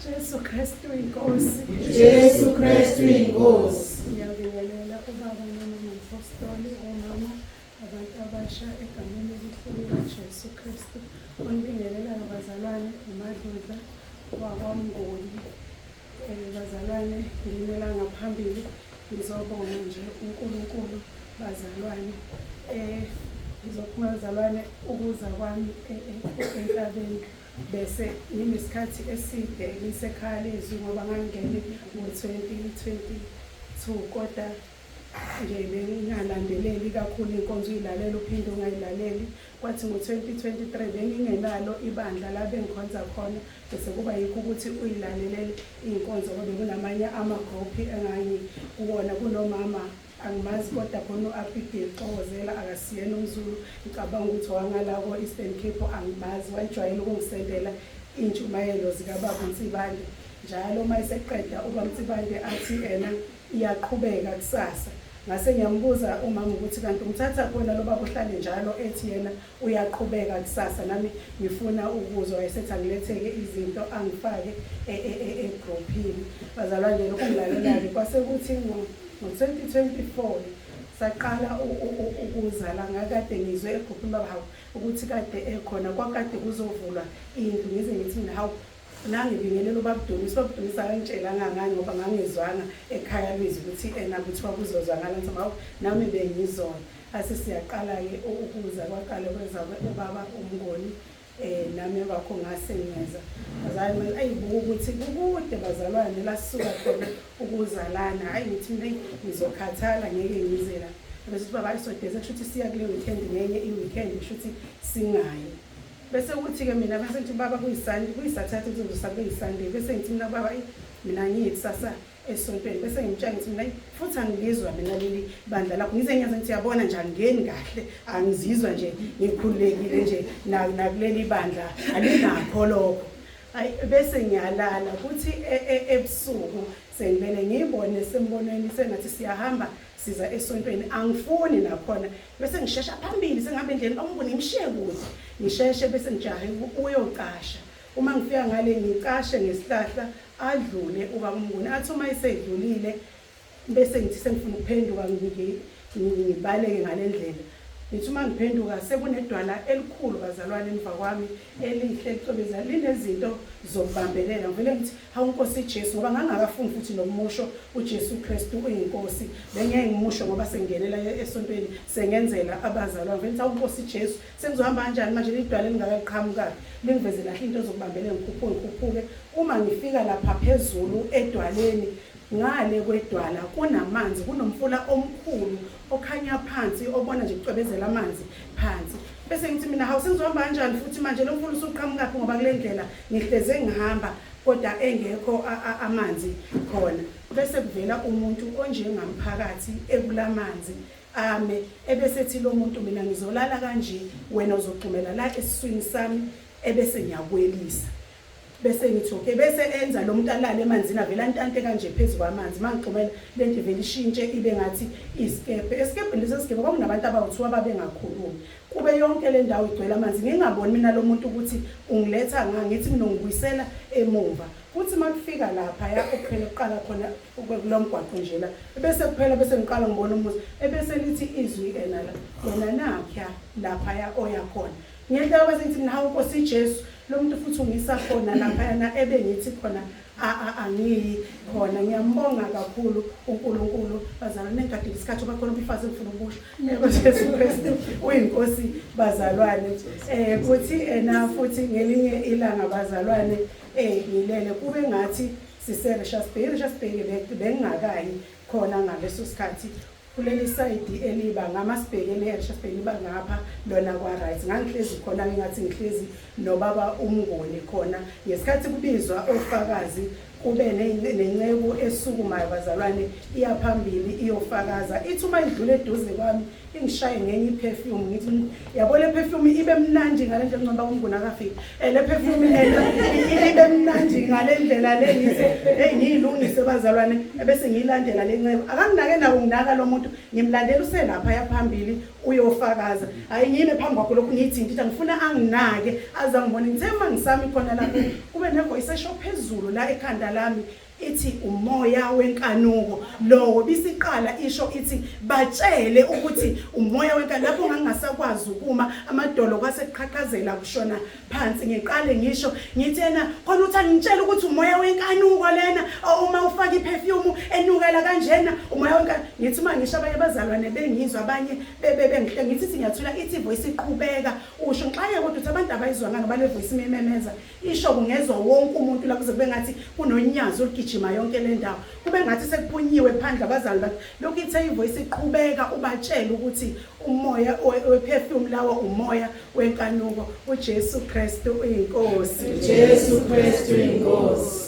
Jesu Kristu inkosi. Jesu Kristu inkosi. Ngiyabingelela ubaba nomama mpostoli omama abantu abasha egameni elihle likaJesu Kristu. Onibingelelayo bazalwane uMadludla wakwaMnguni. Bazalwane ngimela ngaphambili ngizobonga nje uNkulunkulu bazalwane. Ngizophuma bazalwane ukuza kwami entabeni bese nginesikhathi eside ngisekhaya lezwi ngoba ngangingene ngo-2022 kodwa nje bengingalandeleli kakhulu inkonzo uyilalela uphinde ungayilaleli. Kwathi ngo-2023 bengingenalo ibandla la bengikhonza khona bese kuba yikho ukuthi uyilalelele iy'nkonzo ngoba bekunamanye amagruphi engangikuwona kunomama angimazi kodwa khona u-Abigail Xokozela akasiyena umZulu ngicabanga ukuthi wangala ko-Eastern Cape angimazi wayejwayele ukungisendela iy'ntshumayelo zikababa uNsibande njalo uma eseqeda ubaba uNsibande athi ena iyaqhubeka kusasa ngase ngiyambuza umama ukuthi kanti umthatha khona lo baba uhlale njalo ethi yena uyaqhubeka kusasa nami ngifuna ukuzwa wayesethi angiletheke izinto angifake egruphini bazalwane lokhu ngilalela-ke kwase kuthi ngo-2024 saqala ukuzala ngakade ngizwe egruphini baba hawu ukuthi kade ekhona kwakade kuzovulwa indlu ngize ngithi mina hawu nangibingelela ubabudumisa ubabudumisa akangitshelanga ngani ngoba ngangizwanga ekhaya lwizwi ukuthi ena kuthiwa kuzozwakala ngithi hawu nami bengizona ase siyaqala-ke ukuza kwaqala kweza ubaba uMngoni nami kwakho ngase ngiyeza bazalwane ayibuka ukuthi kukude bazalwane la sisuka khona ukuzalana hayi ngithi mina ngizokhathala ngeke ngize la bese uthi baba isodeze kusho ukuthi siya kule weekend ngenye i-weekend kusho ukuthi singayi bese kuthi-ke mina bese ngithi baba kuyiSunday kuyiSaturday kuzokusa kuyiSunday bese ngithi mina baba mina ngiyi kusasa esontweni bese ngimtshela ngithi mina futhi angilizwa mina leli bandla lakho ngize ngiyazi ngithi yabona nje angingeni kahle angizizwa nje ngikhululekile nje nakuleli bandla alinakho lokho ayi bese ngiyalala kuthi ebusuku sengibele ngiyibone sembonweni sengathi siyahamba siza esontweni angifuni nakhona bese ngishesha phambili sengihamba endleleni bangibone ngimshiye kude ngisheshe bese ngijahe uyocasha uma ngifika ngale ngicashe ngesihlahla adlule ubaba uMnguni athi uma esedlulile bese ngithi sengifuna ukuphenduka ngibaleke ngale ndlela ngithi uma ngiphenduka sekunedwala elikhulu bazalwane emva kwami elihle licwebezela linezinto zokubambelela ngivele ngithi hawu Nkosi Jesu ngoba ngangakafungi futhi nokumusho uJesu Kristu uyinkosi bengeke ngimusho ngoba sengingenela esontweni sengenzela abazalwane ngivele ngithi hawu Nkosi Jesu Sengizohamba kanjani manje lidwala elingaka liqhamuka lingiveze lahle into zokubambele ngikhuphuke ngikhuphuke uma ngifika lapha phezulu edwaleni ngale kwedwala kunamanzi kunomfula omkhulu okhanya phansi obona nje kucwebezela amanzi phansi bese ngithi mina hawu sengizohamba kanjani futhi manje lo mfula usuqhamukaphi ngoba kule ndlela ngihleze ngihamba kodwa engekho amanzi khona bese kuvela umuntu onjengamphakathi ekulamanzi Ame ebesethi lomuntu mina ngizolala kanje wena uzogxumela la esiswini sami ebese ngiyakwelisa bese ngithi okay bese enza lo muntu alale emanzini avele antante kanje phezu kwamanzi mangigxumela lento ivele ishintshe ibe ngathi isikebhe esikebheni leso sikebhe kwakunabantu abawu-two ababengakhulumi kube yonke le ndawo igcwele amanzi ngingaboni mina lo muntu ukuthi ungiletha nga ngithi mina ungibuyisela emumva kuthi makufika lapha ya okuphela kuqala khona kulo mgwaqo nje la bese kuphela bese ngiqala ngibona umuzi ebese lithi izwi ke nala wena nakya laphaya oya khona ngento bese ngithi mina hawu Nkosi Jesu lo muntu futhi ungisa khona laphayana ebe ngithi khona angiyi khona ngiyambonga kakhulu uNkulunkulu bazalwane engadinga isikhathi oba khona umfazi engifuna ukusho Jesu Kristu uyinkosi bazalwane kuthi ena futhi ngelinye ilanga bazalwane ngilele kube ngathi sise-Richards Bay. I-Richards Bay bengingakayi khona ngaleso sikhathi kuleli sayidi eliba ngamasibheke le Richards Bay liba ngapha lona kwa-right ngangihlezi khona ngingathi ngihlezi nobaba uMnguni khona ngesikhathi kubizwa ofakazi kube nenceku esukumayo bazalwane iya phambili iyofakaza ithi uma idlula eduze kwami ingishaye ngenye i-perfume ngithi yabo le perfume ibe mnandi ngale ndlela ncoba umnguni akafiki le perfume ibe mnandi ngale ndlela le ngithi hey ngiyilungise bazalwane ebese ngiyilandela le ncebo akanginake nawo nginaka lo muntu ngimlandela uselapha yaphambili Uyofakaza. Hayi, ngime phambi kwakho lokhu ngithi ngithi ngifuna anginake aze angibone. Ngithe uma ngisami khona lapho kube nevoice esho phezulu la ekhanda lami ithi umoya wenkanuko lowo, bisiqala isho ithi batshele ukuthi umoya wenkanuko. Lapho ngangingasakwazi ukuma, amadolo kwase kuqhaqhazela kushona phansi. Ngiqale ngisho ngithi yena khona uthi angitshela ukuthi umoya wenkanuko lena, uma ufaka iperfume enukela kanjena, umoya wenkanuko. Ngithi uma ngisho abanye abazalwane bengizwa, abanye bebe bengihle. Ngithi ngiyathula, ithi voice iqhubeka usho. Ngixake kodwa ukuthi abantu abayizwanga ngoba le voice imemeza isho kungezwa wonke umuntu la, kuze kube ngathi kunonyazi olugijima yonke le ndawo, kube ngathi sekuphunyiwe phandle. Abazali bathi lokhu ithe ivoice iqhubeka ubatshele ukuthi umoya weperfume lawo umoya wenkanuko. UJesu Kristu uyinkosi. Jesu Kristu inkosi.